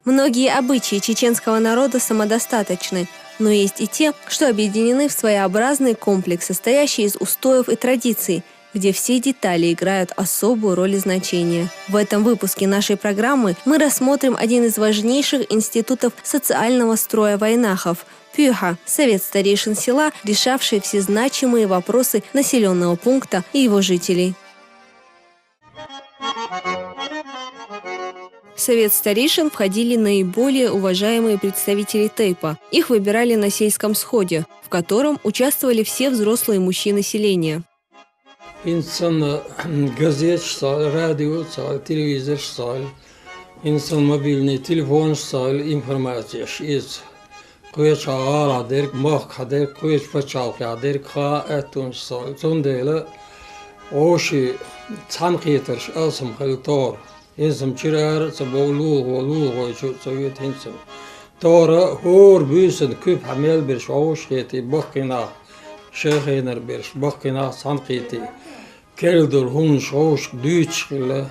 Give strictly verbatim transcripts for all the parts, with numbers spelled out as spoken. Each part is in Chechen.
Многие обычаи чеченского народа самодостаточны, но есть и те, что объединены в своеобразный комплекс, состоящий из устоев и традиций, где все детали играют особую роль и значение. В этом выпуске нашей программы мы рассмотрим один из важнейших институтов социального строя вайнахов — пюха, совет старейшин села, решавший все значимые вопросы населенного пункта и его жителей. В совет старейшин входили наиболее уважаемые представители тайпа. Их выбирали на сельском сходе, в котором участвовали все взрослые мужчины селения. Инсан газеташ сал, радио сал, телевизораш сал, инсан мобильный телефонаш сал, информацияш из. Кхеча гӀала дерг, махка дерг, кхеча пачхьалкхе дерг ха аьттонаш сал. Цундела вовши цхьаьнакхетарш алсам хила тохара. Инсам чура ара а ца бов, лулахо лулахочу а ца вуьту хӀинца. Тора хӀора буьйсанна куьпахь мел берш вовшахкхетий баккхий нах, шайхенара берш баккхий нах цхьаьнакхетий. Керла долу хӀуманаш вовшашка дуьйцуш хилла.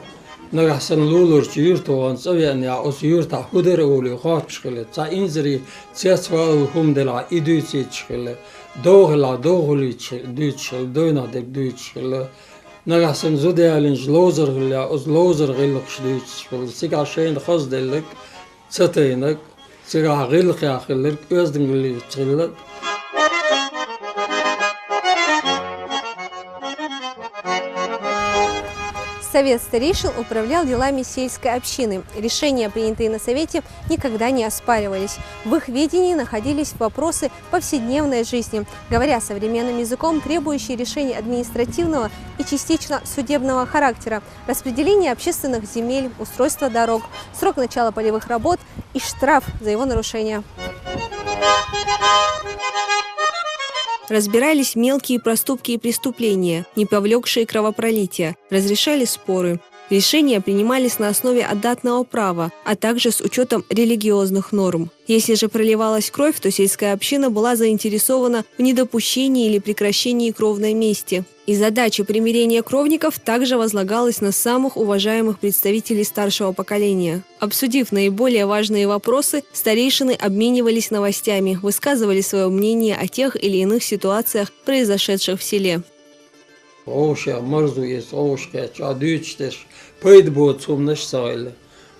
Нагахь санна луларчу юьрта вахана цӀа веанехь, оцу юьртахь хӀун дара олий хоттуш хилла. Цхьа инзаре цецваллал хӀума делахь, и дуьйцуьйтуш хилла. Дов хилахь, дов хуьлуьйтуш хи-, дуьйцуш хилла, девнах дерг дуьйцуш хилла. Нагахь санна зуда ялийнчу ловзар хилла, оцу ловзар гӀиллакхаш дуьйцуш хилла. Цигахь шайна хазделларг, ца тайнарг, цигахь гӀиллакхехь хилларг, оьздангаллица хилларг. Совет старейшин управлял делами сельской общины. Решения, принятые на совете, никогда не оспаривались. В их ведении находились вопросы повседневной жизни, говоря современным языком, требующие решений административного и частично судебного характера, распределения общественных земель, устройства дорог, срок начала полевых работ и штраф за его нарушение. Разбирались мелкие проступки и преступления, не повлёкшие кровопролития, разрешали споры. Решения принимались на основе адатного права, а также с учётом религиозных норм. Если же проливалась кровь, то сельская община была заинтересована в недопущении или прекращении кровной мести. И задача примирения кровников также возлагалась на самых уважаемых представителей старшего поколения. Обсудив наиболее важные вопросы, старейшины обменивались новостями, высказывали своё мнение о тех или иных ситуациях, произошедших в селе. Вовшех марзо эца вовшахкхетча, дуьйцуш дерш пайда боцу хӀуманаш а ца хилла.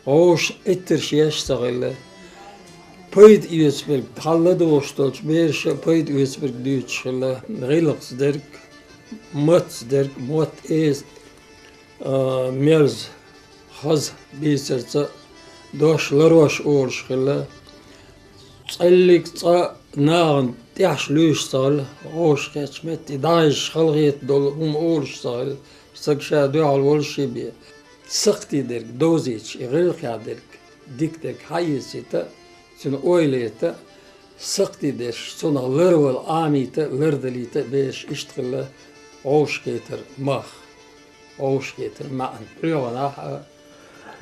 Вовшашна иттарш еш а ца хилла. Пайда оьцург, хьалла догӀуш долчу бераша пайда оьцург дуьйцуш хилла. ГӀиллакхца дерг, матца дерг, мотт эза, а, мерза, хаза бийцарца дош ларош олуш хилла. ЦӀеллиг цкъа нахана тӀехьаш луьйш ца хилла, вовшахкхетча метте дӀахьежаш халахета долу хӀума олуш ца хилла. Стаг ша дуьхьал волуш а бен, сакхтий дерг довзийта, и гӀиллакхехь дерг, дика дерг хьаэцийта, цуьнан ойла йита, сакхтий дерш, цунах ларвала Ӏамийта, лардалийта бераш иштта хилла вовшахкхетар мах, вовшахкхетар маьӀна. КъоьгӀанахь а,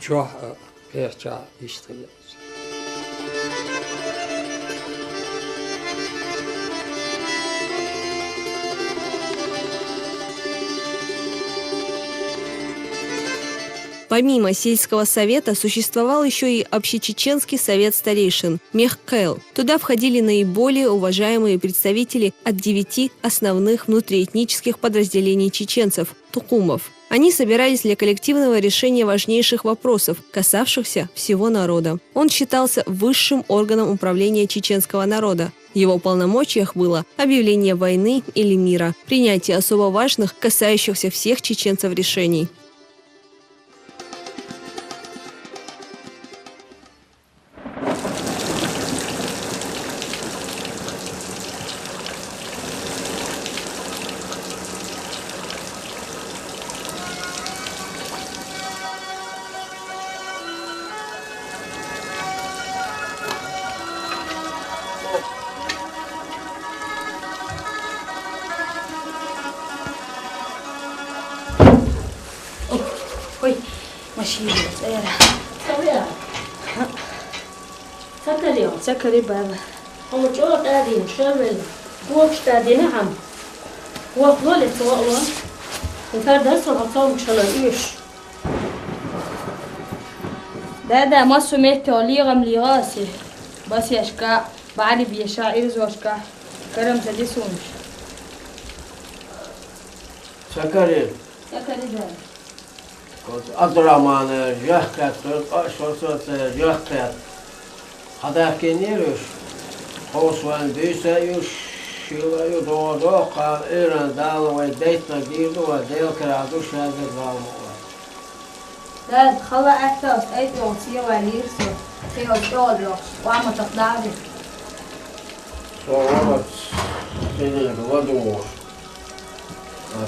чохь а, кхечахь а иштта хилла. Помимо сельского совета существовал ещё и общечеченский совет старейшин — Мехкел. Туда входили наиболее уважаемые представители от девяти основных внутриэтнических подразделений чеченцев — тукумов. Они собирались для коллективного решения важнейших вопросов, касавшихся всего народа. Он считался высшим органом управления чеченского народа. В его полномочиях было объявление войны или мира, принятие особо важных, касающихся всех чеченцев решений. Ой, машина цӀера. Ца карий, баба? Хьо чӀогӀа тӀадийна, шарвелла. Вокаш тӀадийна хьан? Вокх ло ле ца ваъ ло? Кар дан со хьо цомгуш хилар уьш. Да-да, массо а метте лерам лера ас. Басешка, бӀаргабеша, ирзошка, карам ца дисунаш. Ца карийра. Ца карийра. Оцу Абдурахмана жоьхкхетта, ткъа а шо соцу жоьхкхетта. Хьадаьхкинера уьш. Тховса вайна буьйса а ю, шила а ю, догӀа доккха, Ӏуьйранна Дала вай дайтта дийр ду, вай Делан кара ду, шаьрда Дала мукъ лахь. Дада, хала аьтту ас, тӀе тӀехь севай лийра со, севай чӀогӀа йоккхуш, ламатах дагӀа. Со вац, синийга ладугӀуш.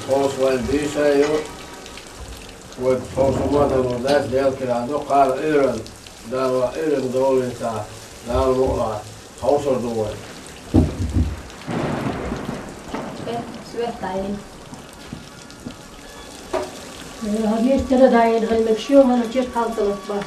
Тховса вайна буьйса а ю, вай тховса ма дан дац, Делан кара ду, кхара Ӏуьйранна. Дала Ӏуьйранна долийта, Дала мукъ лахь, хьовсур ду вай. Свет дӀаелла. Э, хьо дийца тера дӀаелла, хӀара мегаш ю, хӀара чуьра хьалцалуш бац.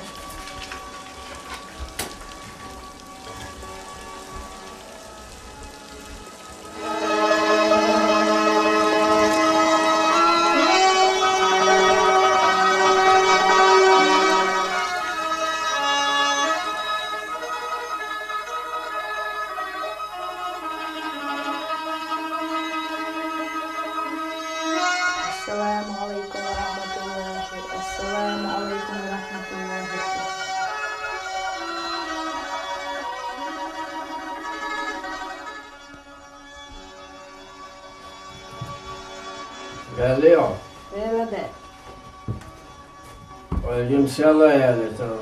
السلام عليكم ورحمة الله. السلام عليكم ورحمة الله. Валлио. Валлио. Валлио, села яли, то.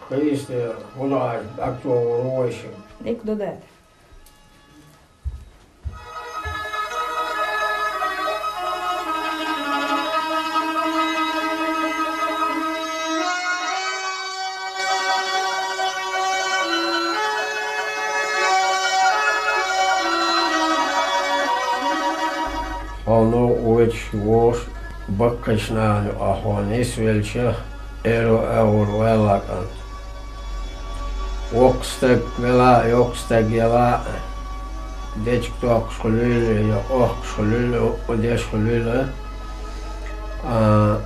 Христе, худаш, актуал войши. Дик ду, да. Хьо новкъа воьдуш волуш баккхийчу нахана юкъахь хьо нисвелча, эро агӀор ваьлла кӀант. Воккха стаг велахь а, йоккха стаг елахь а, дечиг токкхуш хуьлийла я къохкуш хуьлийла, хӀуъа деш хуьлийла, а,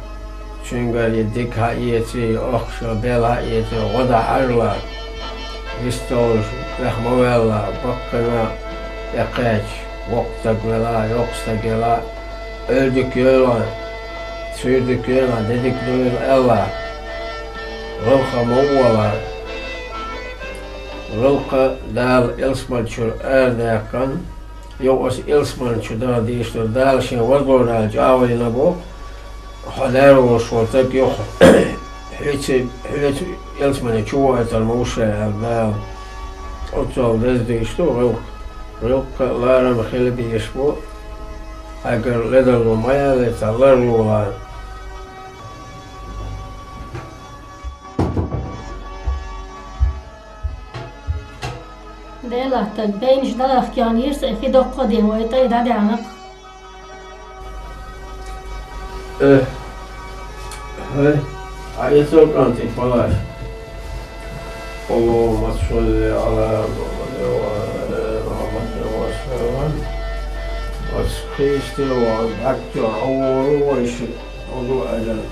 цуьнгара я дика хьаэца, я охкуша бел хьаэца, гӀо дан хьажалахь. Вистхуьлуш, тӀех ма ваьлла, баккхийна тӀекхаьчча, воккха стаг велахь а, йоккха стаг елахь а, Ойла дика йойла, суьйра дика йойла, де дика дойла аьлла, гӀалха ма валахь. ГӀалкха Дала ялсамани чуьра арадаьккхина, юха аса ялсамани чу даха дийшина Дала шен возлорал чӀагӀвина боху, хьо лаьрволуш волу стаг юха, хьоьца, хьоьца ялсамани чу вахийтар ма ву ша аьлла Дала. Оццул деза дийш ду гӀалкха. ГӀалкха ларам хила безаш бу, хьайгара ледарло ма яьллий, цхьа ларло лара. Делахь таг, бейнаш далахкехь йира сан, хи доккха а дина, вай тӀе дӀадаьхьна-кх. Э, хӀай, Ӏа эцал кӀантий палаш. اللهم صل على محمد وعلى آل محمد وسلم. Ас хийсте ван, бӀаьргтоьхна хьан вогӀу вайша, хьо ду аьлла.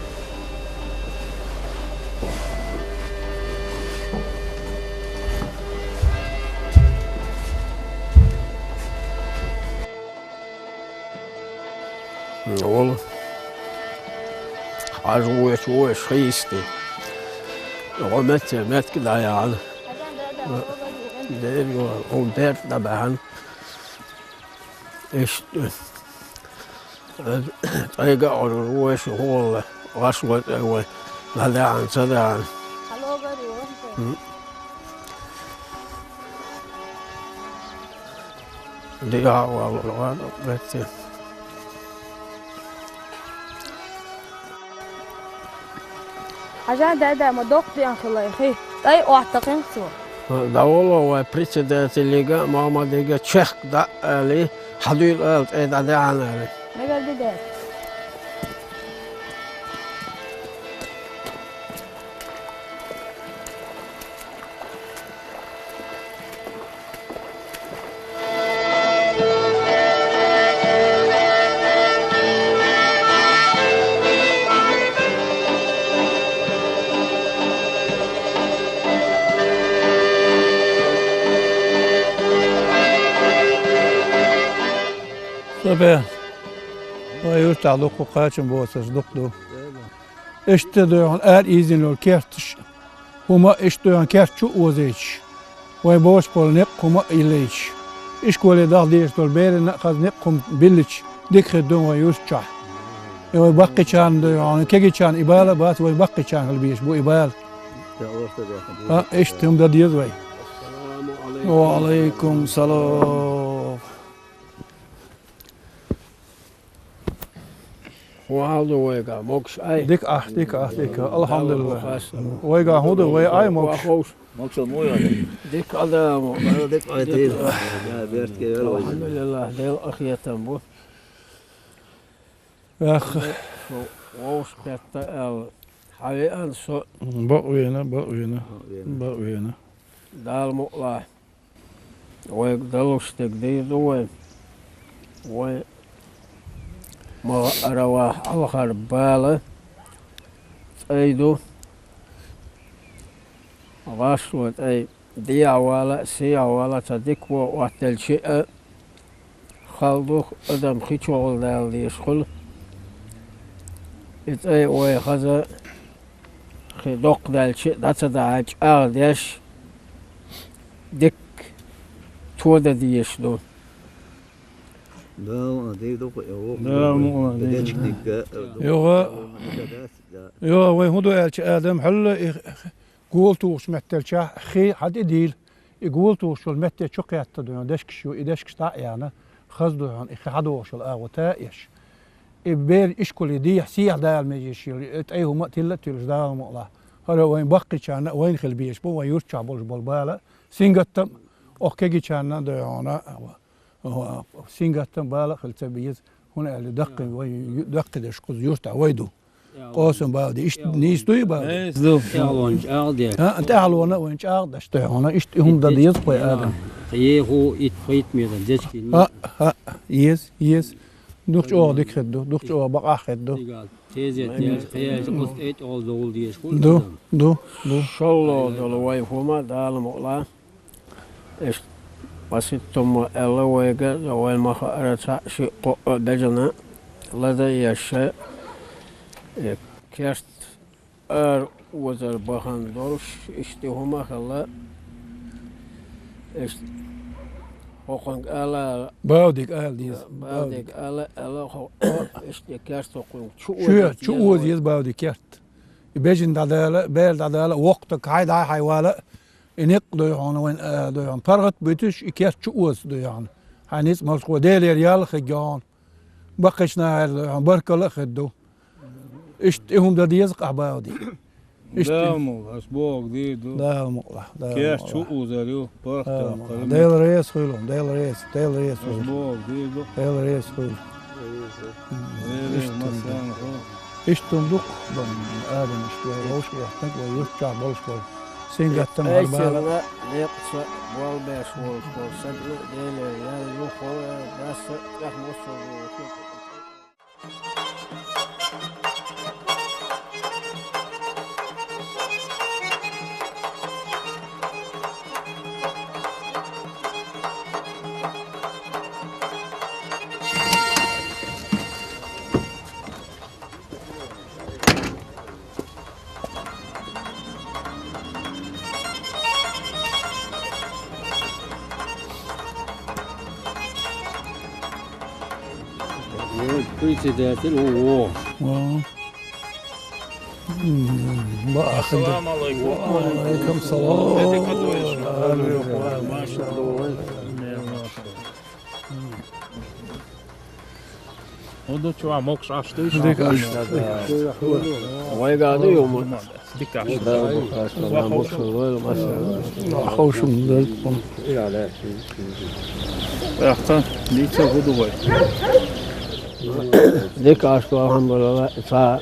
Вала. Хьажа вочу вайша хийсте. Гьо метте метка дӀаяхьана. Дера йо, хӀун берда дӀабаьхьана. Иштта. Цайга а гӀур вайша гӀолла, ваш вай цӀе вай. ДӀадаьхьана, ца даьхьана. М. Дигахь а валлал ван метте. Хьажа, дай-дай, ма доккха деана хилла и хи. ТӀай охьатакхина цо. ДӀаволла вай председателига а, Мохьмадига а чехка дӀа а алий, хьадуьйла ала, тӀе дӀадаьхьана алий. Мегар ду, дай. Бе, вай юртахь дуккха кхачам боцурш дукха ду. Иштта дуй хьуна ара ийзина йолу керташ, хӀума иштта дуй хьуна керт чу а озуьйтуш, вайн бохуш болу некъ хӀума а йиллийтуш, ишколе даха дезаш долу берана а хаза некъ хӀума биллича, дика хир ду вайн юрт чохь. И вайн баккхийчарна дуй хьуна, кегийчарна и бала а бац, вайн баккхийчарна хила безаш бу и бала. А, иштта хӀума дан деза вай. Ва алейкум салам. Хьо хьал ду вайгахь, могуш Ӏай? Дика ахь, дика ахь, дика. Алхьамдулиллах. Вайгахь хӀун ду, вай Ӏай могуш? Могушалла муха ю? Дика Ӏа да мо. Дика Ӏай, дика. Алхьамдулиллах, Делан къинхетам бу. Эх. Шу вовшахкхетта аьлла, хьан веана со? Бакъ веана, бакъ веана. Бакъ веана. Дала мукъалахь. Вайга далуш дерг дийр ду вай. Вай ма-, ма-, аравахь алхара бала цӀай ду. ГӀаш вай цӀай дехьа вала а, сехьа вала а, цхьа дика вон Ӏоттаделча а, хала ду, адам хи чу гӀолдала дезаш хуьлу. И цӀай вай хаза хи доккха даьлча а, дӀа ца дахьий, чӀагӀдеш, дикка тодан дезаш ду. Дала ма-, дийр ду-кх и вовшах. Дала ма-, дийр ду. Дечка дигга, Юха, юха, вай хӀун ду аьлча, адам хьалла и гултухучу меттелчахь хи хьан тӀе дийла. И гултухучу меттел чу кхетта дуй хьуна дешкаш ю, и дешкаш дӀа а яьхна, хаза дуй хьуна и хи хьадогӀуш йолу агӀо та а еш. И бер ишколе дехьа-сехьа дала мегаш йолу, и тӀай хӀума а тилла а туьллуш Дала мукъалахь. ХӀара вайн баккхийчарна а вайна хила безаш бу, вайн юрт чохь болуш болу бала а, сингаттам а, оха кегийчарна а дуй хьуна, сингаттам а, бала а хила ца беза, хӀунда аьлча даккхий вай ю-, даккхий дерш кхуза юртахь вай ду. Къосин Бауди, иштта нийса дуй, Бауди? Нийса ду. ТӀаьхьалончу агӀа деш. А, тӀаьхьалончу а вайна чӀагӀдеш дуй хьуна, иштта и хӀума дан деза кхо адам. Еху ит, ит метр дечкин. А, а, еза, еза. Дукха чӀогӀа дика хир ду, дукха чӀогӀа бакъахь хир ду. Тезет яц, кхаьчча, оцу тӀе тӀе гӀолдовла дезаш хуьлу адам. Ду, ду, ду. Шолло долу вай хӀума Дала мукъалахь. Иштта Васиттамма аьлла вайга, вайн ма-хаъара, цхьаъ-шиъ-кхоъ а бежана, лада а еш, э, керт ара озар бахана долуш, иштта хӀума а хилла. Иштта хӀокхуьнга ала, Баудига ала деза. Баудига ала, ала хӀо-, иштта керт хӀокхуьнга чу оза, чу оза еза Бауди керт. И бежана дӀадала, бер дӀадала, воккха стаг хьай дӀа а хьайвала, и некъ дуй хьуна вайн, а, дуй хьуна паргӀат а буьтуш, и керт чу оза дуй хьуна. Хьайн ницкъ малшо Делера ял хиг хьуна. Баккхийчу нахера дуй хьуна баркалла а хир ду. Иштта и хӀума дан деза-кх ахь, Бауди. Иштта. Дала мукъалахь, ас бохург дийр ду. Дала мукъалахь, Дала мукъалахь. Керт чу озар ю, паргӀат а Дала мукъалахь. Дела реза хуьлда, Дела реза, Дела реза хуьлда. Ас бохург дийр ду. Дела реза хуьлда. Иштта ду. Иштта ду-кх, адам иштта вай вовшахъеттинарг, вай юрт чохь болуш болу. Сингаттам а, хӀара бала. Айсилла некъаца болх беш волуш болу стаг а Делера ял ю, хӀора дас а, тӀех массо а волуш. Председатель, о. О. М, баахада. Ассаламу алейкум. Ва алейкум салам. Машалла. ХӀун ду чу а, могуш Ӏаш дуй? Дика Ӏаш. Вайга ду ю ма? Дика Ӏаш. Ховшам дерг. Ахта, дийца хӀун ду вай? Дика Ӏаш ду, алхьамдулиллахӀ, цхьа.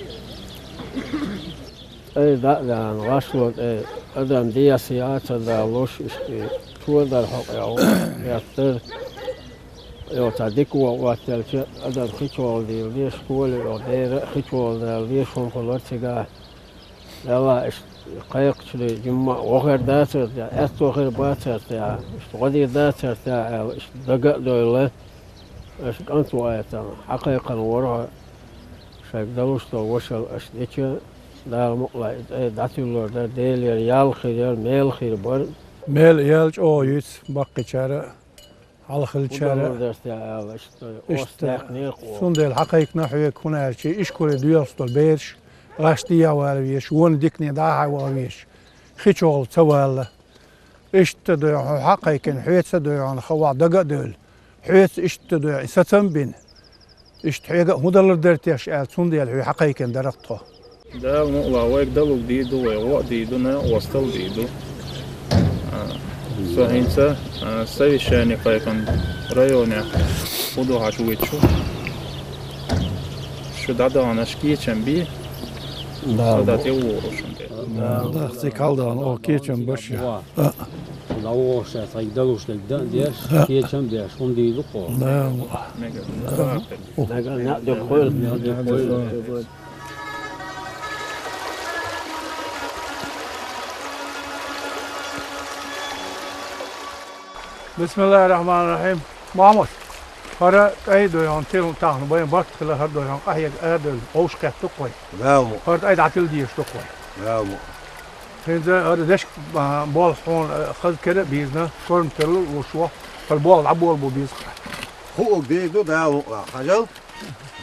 Ай, даа, даа, гӀаш ван, ай, адам дехьа-сехьа ца далуш, иштта, тодар хьокъехь гӀо гӀертара. Йо, цхьа дика вон Ӏоттаелча, адам хи чу гӀолдийла дезаш, школе йо, дера а хи чу гӀолдала дезаш, хӀума хилар цигахь. Делахь, иштта кхайкхачале, жимма а вохуьр дацара те, аьтто хир бацара те, иштта гӀо дийр дацара те аьлла, иштта дага а довла. Аша кӀант ву айта, хьакхайкхина ворхӀ шайга далуш долу вашал аша дича, Дала мукъалахь и цӀе дӀатуьллур дара, Делера ял хир яра, мел хир бара. Мел ял чӀогӀа юьйцу баккхийчара, хьалхалчара. Худалур дара те ала, иштта, иштта. Оста даьккхинера кхо. Цундела хьакхайкхина хьоьга, хӀунда аьлча ишколе доьлхуш долу бераш, гӀаш дехьа вала везаш, вон дикане дӀа а хьа вала везаш, хи чухула ца вала. Иштта дуьйхьа хьо хьакхайкхина, хьоьца дуьйхьа хавахь дага а девлла. Хьоьца иштта дуьйхьа и сацам а бина. Иштта хьоьга а хӀун далур дара те аша аьлла, цундела хьоьга хьакхайкхина дара-кх тхо. Дала мукъалахь вайга далург дийр ду вай, гӀо а дийр ду, накъостал а дийр ду. А, со хӀинца, а, совещание кхайкхина районехь, хӀун ду хьажа вуьйцу шу. Шу дӀадахана аша кечам бий. Да. Со дӀа тӀе вогӀур шуна тӀе. Да, да, цига хьалдахана, оха кечам беш я. Да. ДӀавогӀуш ша, цхьайга далуш дерг дан а деш, кечам беш, хӀума дийр ду кхо. Да. Мега. Да. Дага, на, дага, хойла. Дага, хойла. Бисмиллахир-рахманир-рахим. Мохьмад, хӀара тӀай дойгӀан тилла тахана байна барт хила, хӀара дойгӀан къахьега арадевлла, вовшахкхетта-кх вай. Ваьлла мо. ХӀара тӀай дӀатилла дезаш ду-кх вай. Ваьлла мо. ХӀинца хӀара дешка, а, болх хьуна, а, хаза кара а бийзина, кормателла а луш ву, хӀара болх дӀаболабо беза-кх. Хууг дийр ду, Дала мукъалахь, хьажал.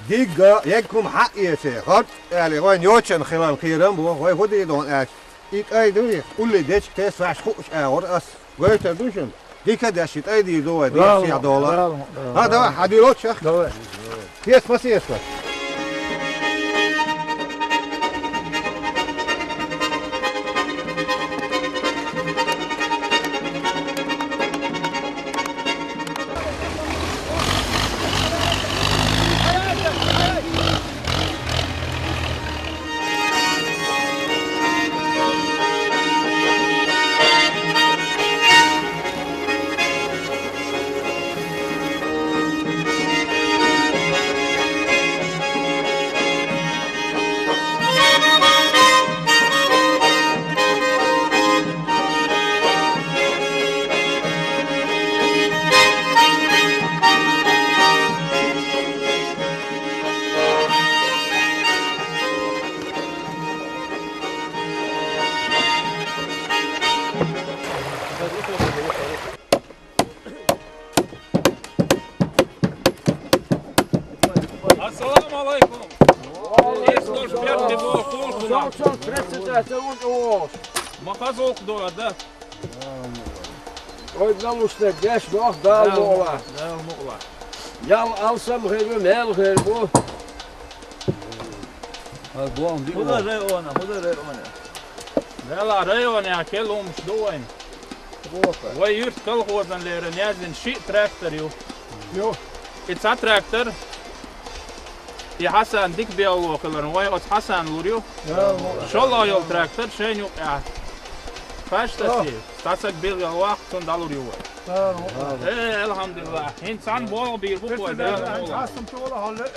Дигга, еггум хьаъ эций, хӀорд аьлла, вайн йочана хиларна кхерам бу, вай хӀун дийр ду аьлча, и тӀай дуй, улле дечка тесна ваьш хууш агӀор ас. Гойтар ду шуна. Дика а деш, и тӀай дийр ду вай, дийр сехьа дола. Ха, давай, хьан дийр лоцу шах? Давай. Кеца ма сеца. Ассаламу алейкум. Ва алейкум салам. Ва алейкум салам. Шо, шо, председатель, вон, о. Ма хаза волк до, да? Ой, налушник, деш, нох, Дала мукъалахь. Дала мукъалахь. Ял алсам хир бу, мел хир бу. Худа района, худа района. Дала района, я кел умш ду вайн. Вай юрт колхозан леррина яздина шиъ трактор ю. Ю. И цхьа трактор, и Хьасан дика белло хиларна, вай оцу Хьасана лур ю. ШолгӀа йолу трактор шайна юкъехь. Хаш тасий, цхьа саг билгал ваккха, цунна дӀалур ю вай. Э, алхьамдулиллахь. ХӀинца цхьаьна болх бийр бу вай, Дала мукъалахь.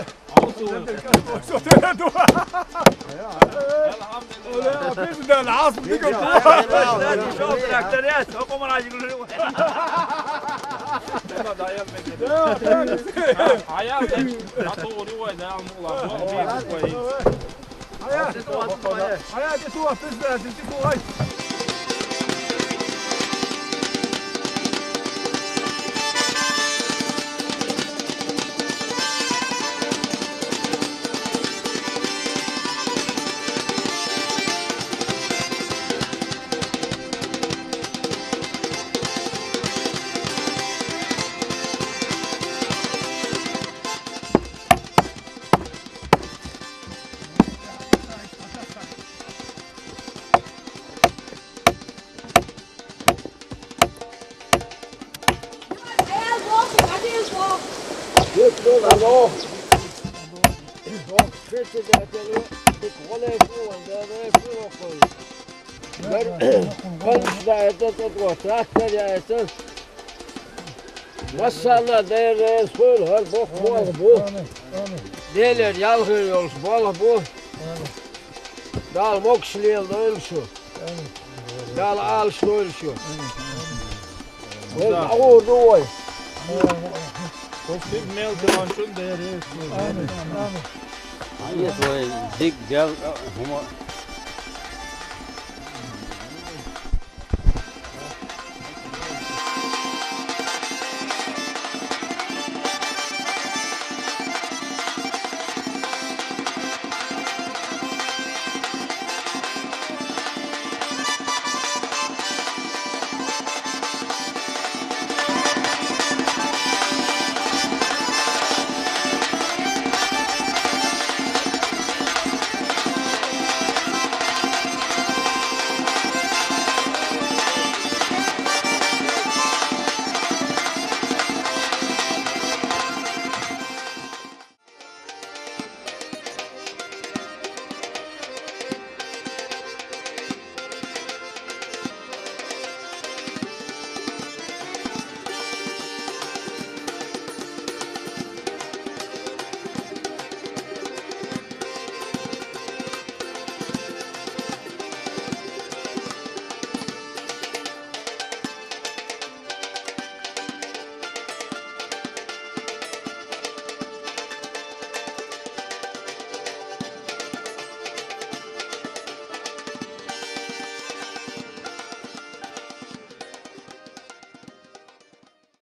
Массарна а Дела реза хуьлда, хӀара боккха болх бу. Делера ял хир йолуш болх бу. Дала могуш леладойла шу. Дала Ӏалашдойла шу. Вай дӀагӀур ду вай. Ва фиг мел тӀе ваншун деррес. Амин, амин. Ай, вай, дик гел, хӀума.